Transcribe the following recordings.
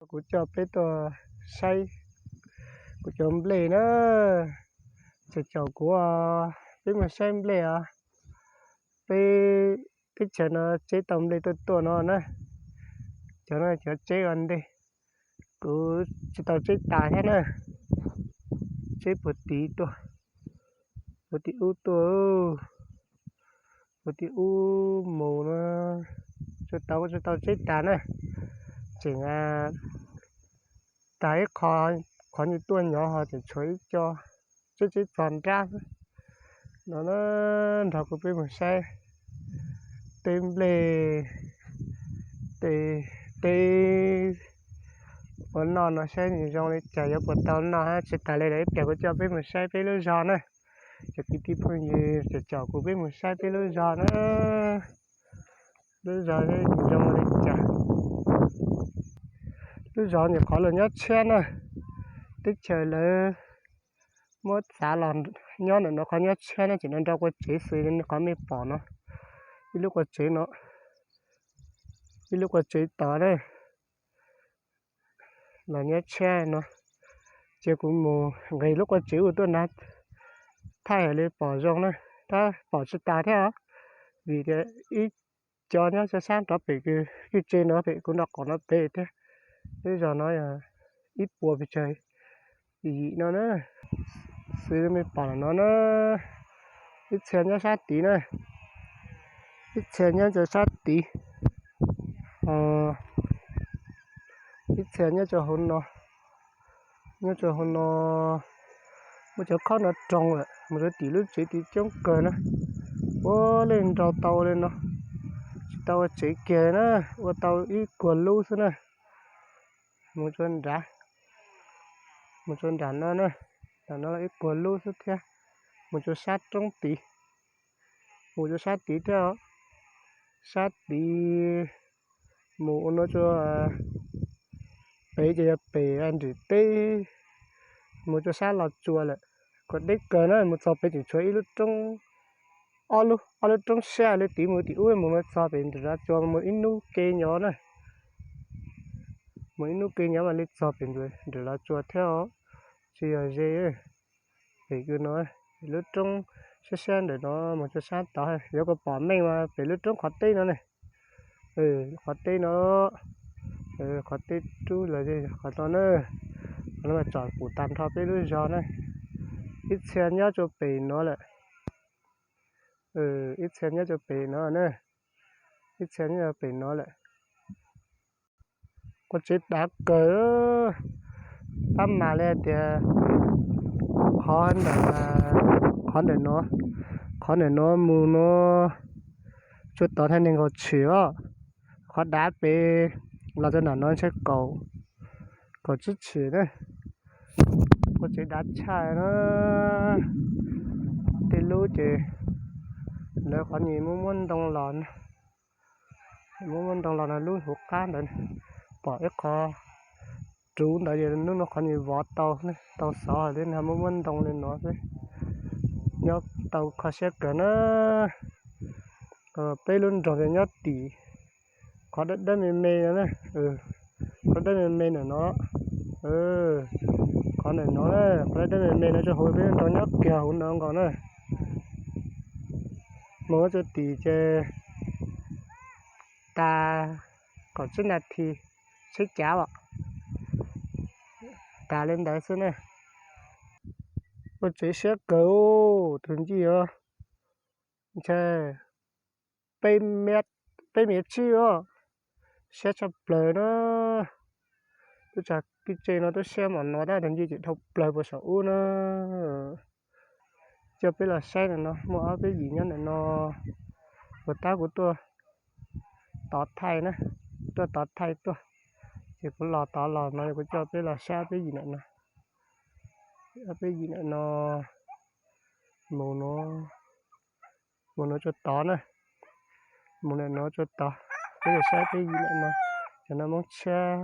Kuv coj peb tuaj saib kuv cov nplej na. Tseem caum kuv, peb mus saib nplej os. Peb teb chaws no tseb tau nplej tuaj tuaj no na. Cov no cov tseb ua ntej, kuv tsis tau tseb tas thiab na. Tseb puag tid tuaj, puag tim ub tuaj, puag tim ub mus no. Tsis tau, tsis tau tseb tas na. Tseem tas ib qho, qhov nyuag tuaj nyov ho tseem tshuav ib co tseb tseb txog nrab xwb. No na, nrog kuv peb mus saib tej nplej, tej, tej ua noj no saib nws zoo li cas, yuav puas tau noj. Tsis tas li lawm, ib pliag kuv coj peb mus saib peb lub zos na. Cov kwv tij phooj ywg tseem caum kuv peb mus saib peb lub zos na. Lub zos zoo li cas? Lub zos nyuam qhuav los nyob tshiab na. Teb chaws lawv muab txav los nyob ntawm no qhov nyob tshiab na, tseem nrau nrau qua tsev xws li qhov nej pom no. Ib lub qua tsev no, ib lub qua tsev tod na, los nyob tshiab no. Cia kuv mus nqis lub qua tsev ub tuaj nrad, thaij hais li pom zoo na, tab pom tsis tas thiab os, vim tias ib co nyob sab sab rov pem kwj tse no pem kuv nraub qaum no pem thiab. Lub zos no yog ib puas pes tsawg yim no na, xws li nej pom no na. Ib txhia nyob sab tid na, ib txhia nyob rau sab tid, ib txhia nyob rau hauv no, nyob rau hauv no. Muaj cov khaub no roog lawm, mus rau tim lub tsev tid coob kawg na. Ua li nrau tau li no, tsis tau ua tsev kiag na, ua tau ib kuag lub xwb na. Mus rau nrad, mus rau nram no na, nram no ib kuag lub xwb thiab. Mus rau sab roob tid, mus rau sab tid thiab os. Sab tid mus ua no rau pem ces yog pem nrim teb, mus rau sab Los Tsuas lawm. Kuv deb kawg na, mus txog pem tseem tshuav ib lub roob, ob lub, ob lub roob siab li tid, mus tim ub mus no txog pem nram Los Tsuas mus ib hnub ke nyob na. Mus ib hnub ke nyob mam li txog pem nram Los Tsuas thiab os, tsis yog ze. Pem kws no, lub roob siab siab ntawm no mus rau sab tod, yuav kom pom meej mas pem lub roob qhov teb no ne. Qhov teb no, qhov teb rub los qhov no na. Qhov no mas tsom pum tag nrho peb lub zos na. Ib txhia nyob rau pem no lawm. Ib txhia nyob rau pem no na. Ib txhia nyob rau pem no lawm. Qua tsev dav kawg. Tab mas li tias qhov ntawm, qhov ntawm no, qhov ntawm no mus no tsuas tod thiaj nees nkaum tshim os. Qhov dav pem los rau nram no ntshe kaum, kaum tsib tshim na. Qua tsev dav tshaj na. Tej lub ces lawv qhov nyuag muab muab ntoo los, muab muab ntoo los no lub hauv qab ntawd pom ib qho ruv ntawd ces hnub no qhov nyuag vov tau, tau xov li no muab muab ntoo li no xwb. Nyob tau kho siab kawg na. Peb lub nroog ces nyob tim qhov dawb dawb me me no na. Qhov dawb me me ntawm no, qhov ntawm no na, qhov dawb dawb me me no rau hauv peb lub nroog nyob kiag hauv no nkaus na. Mus rau tim ces tas kaum tsib nas this tsheb cav os. Tas li ntawd xwb na. Ua tsev siab kawg tus ncig os. Ntshe peb mev tsib os. Siab tshaj plaws na. Tub tsag pib tse no tub siab mam no tab tus ncig tseem dhau plaws puas saum ub na. Coj peb los saib ntawm no muaj ob peb yim nyob ntawm no. Puas tab kuv tuaj tod thaij na, tuaj tod thaij tuaj, ces kuv los tod los no kuv coj peb los saib ob peb yim ntawm no. Ob peb yim ntawm no, mus no, mus no tsuas tod na, mus ntawm no tsuas tod. Peb los saib peb yim ntawm no, cov no Hmoob tshiab,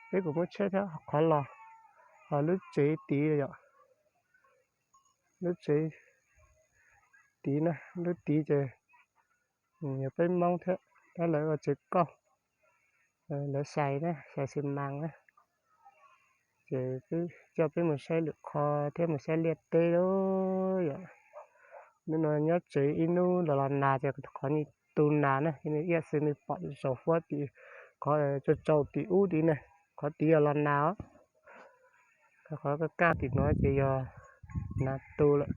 peb kuj Hmoob tshiab thiab qhov los, ho lub tsev tid yom, lub tsev tid na, lub tid ces yog peb Hmoob thiab, tab lawv ua tsev kauj. Lawv xais na, xais xi mas na. Ces coj peb mus saib lwm qhov thiab mus saib liaj teb lauj yom. Hnub no nyob tsev ib hnub los los nag ces qhov nws tu nag na, nws ib yam xwb nws pom zaum huab tim qhov tsau tsau tim ub tid na, qhov tid yog los nag os. Qhov kaj kaj tim no ces yog nag tu lawm.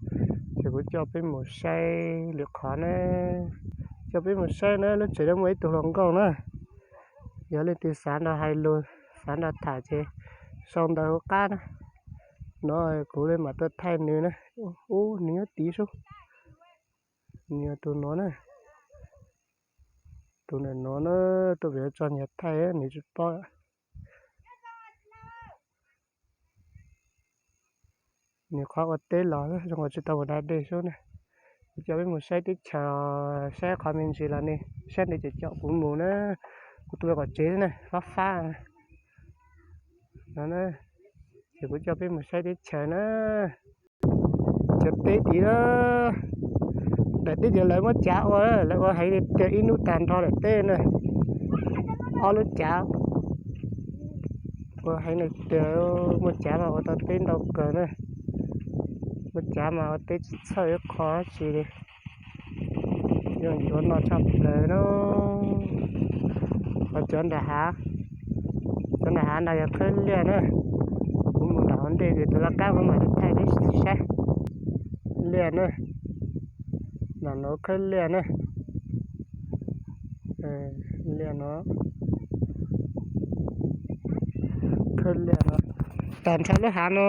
Ces kuv coj peb mus saib lwm qhov na. Coj peb mus saib na, lub tsev no muaj ib tug hluas nkauj na. Yog leej twg xav nrog hais lus, xav nrog tham ces sau ntawv hauv qab na. No kuv li mam tuaj thaij nws na. Ub, nws nyob tid sub. Nws yog tus no na. Tus ntawm no na, tuaj pem tso nyias thaij nws tsis paub. Nws qhov ua teb los zoo nkaus tsis tau mus da dej sub na. Kuv coj peb mus saib teb chaws, saib qhov me ntsis los ne, saib nws ces coj kuv mus na. Kuv tuaj kom tsev na, fab fab no. Ces kuv coj peb mus saib teb chaws na. Cov teb tid na, daim teb ces lawv muab cav ua, lawv ua heev tias ib hnub tag nrho daim teb na. Ob lub cav ua heev tias muaj cav mas ua tau teb ntau kawg na. Muaj cav mas ua teb tsis txhawj ib qho tsi li. Yeej yuav noj tshaj plaws na. Ho cov nram hav, cov nram hav no yog khawb liaj na. Kuv mus nram hav ntej ces tus laj kab kuv mam li thaij peb saib liaj na. Nram no khawb liaj na. Liaj no, khawb liaj no. Tag nrho lub hav no,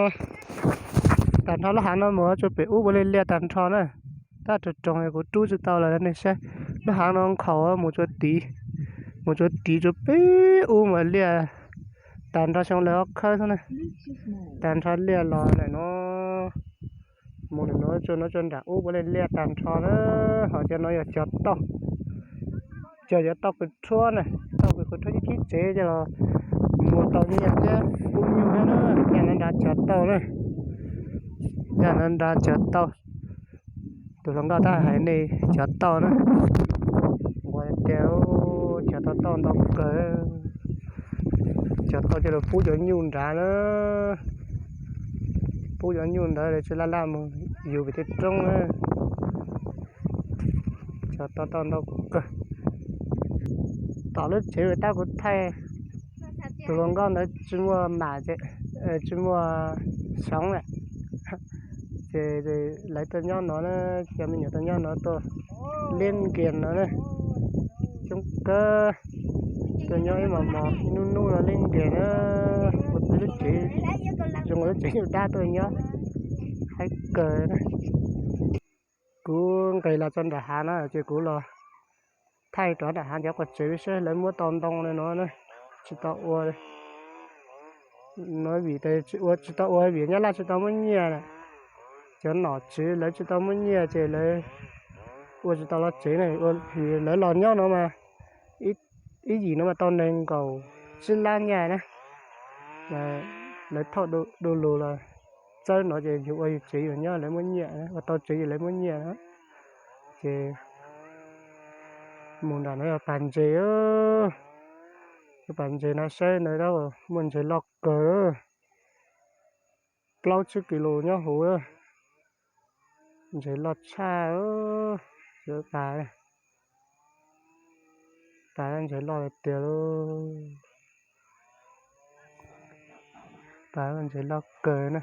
tag nrho lub hav no mus tsuas pem ub ua li liaj tag nrho na. Tab rau roos kuv rub tsis tau lawm nej saib. Lub hav no nkhaus mus tsuas tid, mus tsuas tid tsuas pem ub mas liaj tag nrho xyoo lawv ob khawb xwb na. Tag nrho liaj los ntawm no, mus ntawm no tsuas no tsuas nram ub ua li liaj tag nrho na. Ho cov no yog cog tauj, cog cov tauj kws rhuab na, tauj kws rhuab ib chib tsev coj los muag tau nyiaj thiab pub nyuj thiab na. Nyaj no nrad cog tauj na, nyaj no nrad cog tauj. Tus hluas nkauj tab hais nej cog tauj na, ua tias cog tau tauj ntau kawg. Cog tauj coj los pub cov nyuj nrad na, pub cov nyuj ntawd lawv tsis laj laj mus yug pem tej roob na. Cog tau tauj ntau kawg. Tom lub tsev tab kuv thaij, tus hluas nkauj ntawd tsis muaj mam, tsis muaj xyoob lawm. Ces lawv tuaj nyob no na, cov me nyuam tuaj nyob no tuaj liab nkias no na, coob kawg. Tuaj nyob ib mos mos ib nub nub no liab nkias na, ua peb lub tsev zoo lub tsev nyuj dab tuaj nyob, haib kawg na. Kuv nqis los txog nram hav na ces kuv los thaij rov nram hav cov quas tsev saib lawv muab tau ntoo li no na, tsis tau ua no vim ua tsis tau ua vim nyab laj tsis tau muab nyiaj na. Cov nom tswv lawv tsis tau muab nyiaj ces lawv ua tsis tau los tsev na, vim lawv los nyob no mas ib yim no mas tau nees nkaum tsib lab nyiaj na. Lawv thauj du lug los txawb no ces yus ua yus tsev yus nyob lawv muab nyiaj, ua tau tsev ces lawv muab nyiaj na. Ces mus nram no yog pas ntses, yog pas ntses no saib ntawd muaj ntses loj kawg, plaub tsib kis lus nyob huv, ntses loj tshaj, pas, pas ntses loj tiag lauj. Pas ntses loj kawg na.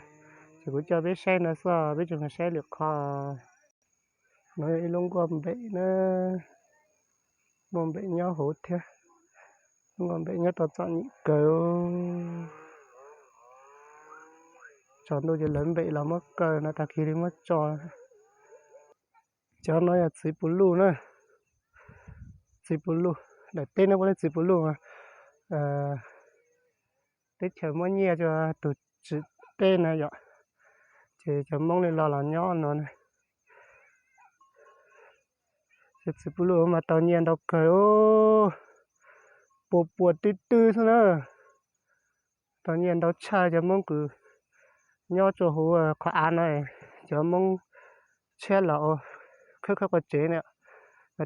Ces kuv coj peb saib no xwb, peb tsis mus saib lwm qhov. No yog ib lub nkuaj npem na, nkuaj npem nyob huv thiab, lub nkuaj npem nyob tau txom nyem kawg. Tsaus ntuj ces lawv npem los muab kaw no tag kis li muab tso. Cov no yog txiv pus luj na, txiv pus luj, daim teb no puav leej txiv pus luj. Teb chaws muab nyiaj rau tus tswv teb na yom, ces cov Hmoob li los los nyob no na. Cov txiv pus luj mas tau nyiaj ntau kawg, pua pua twb twb xwb na. Tau nyiaj ntau tshaj cov Hmoob kws nyob rau huv qhov av no, cov Hmoob tshiab los khawb khawb qua tsev na,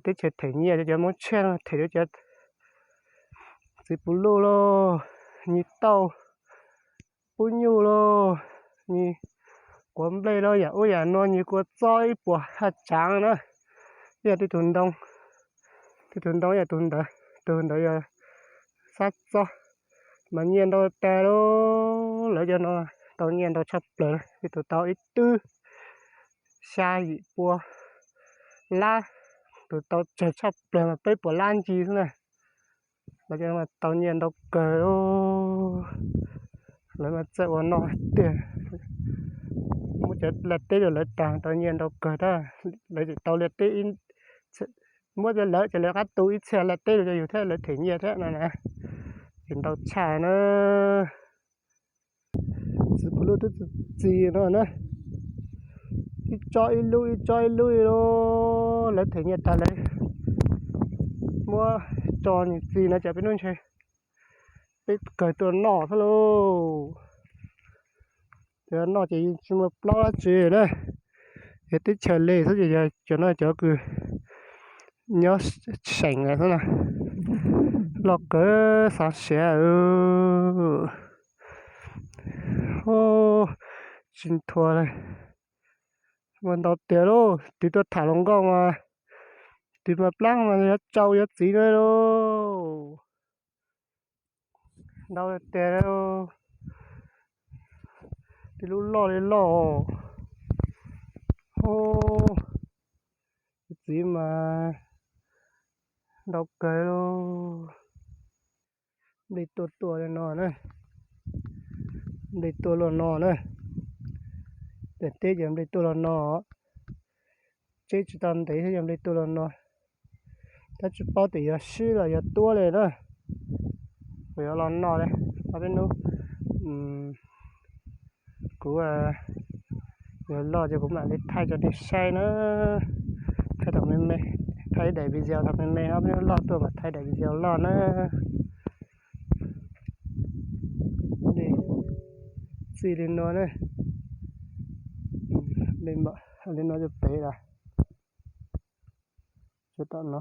teb chaws them nyiaj rau cov Hmoob tshiab no them rau cov txiv puv luj lauj, nyias tauj pub nyuj lauj, nyias quav nplej lauj, yam ub yam no nyias kua txob ib puas ha tsaav na. Yog tej tug ntoo, tej tug ntoo yog tus ntawd, tus ntawd yog xab txob, mas nyiaj ntau tag lauj. Lawv cov no tau nyiaj ntau tshaj plaws, ib tug tau ib twb xya yim pua lab, tus tau tsawg tshaj plaws mas peb puas lab ncig xwb na. Lawv cov no tau nyiaj ntau kawg lauj. Lawv mas txawj ua noj tiag, muab cov liaj teb rau lawv tag tau nyiaj ntau kawg tab. Lawv tseem tau liaj teb, muab cov lawv ces lawv rov qab tu ib txhia liaj teb rau yus thiab lawv them nyiaj thiab no na, ces ntau tshaj na. Txiv puv luj twb txi no na, ib tsob ib lub ib tsob ib lub li lauj. Lawv them nyiaj tag lawv muab tso nws txi no ces peb hnub ntshe peb kawg tuaj noj xwb lauj. Cov noj ces tsis muaj plaub dab tsi na, yog teb chaws li xwb ces yog cov no cov kws nyob seem lawm xwb na. Loj kawg xav siav. Tsis nthua li, muaj ntau tiag lauj. Twb tuaj tham hluas nkauj mas, twb mas plaab mas yuav tsau yuav txiv no lauj. Ntau tiag, tej lub loj li loj. Txiv mas ntau kawg lauj. Nplej tuaj tuaj li no na, nplej tuaj luaj no na. Daim teb ces nplej tuaj luaj no, tseb tsis tau ntev thiab yog nplej tuaj luaj no. Tab tsis paub tias yog sib los yog tuab li na, kuv yuav los noj li. Ob peb hnub kuv yuav loj ces kuv mam li thaij rau nej saib na. Thaij thaum me me, thaij ib daim video thaum me me no, ob peb hnub loj tuaj mam thaij daim video loj na. Txij li no na, li no rau pem lawm, tom no,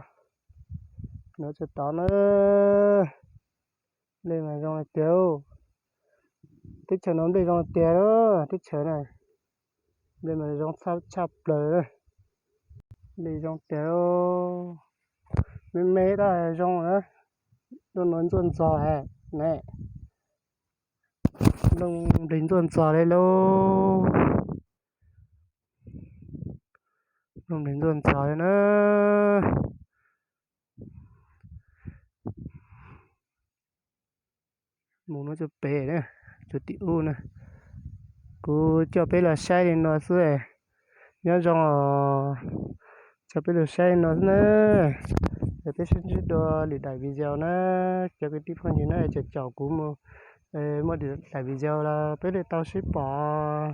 no rau tod na. Nplej mas zoo tiag, teb chaws no nplej zoo tiag, teb chaws na, nplej mas zoo tshaj plaws. Nplej zoo tiag, me me tab zoo na. Nplooj no ntxuaj ntxog ne, nplooj nplej ntxuaj ntxog li lauj. Nplooj nplej ntxuaj ntxog li na. Mus no rau pem na, rau tim ub na. Kuv coj peb los saib li no xwb, nyob zoo os. Coj peb los saib li no xwb na. Ces peb sib ntsib dua lwm daim video na, cov kwv tij phooj ywg na, caum caum kuv mus muaj lwm daim video los peb li tau sib pom.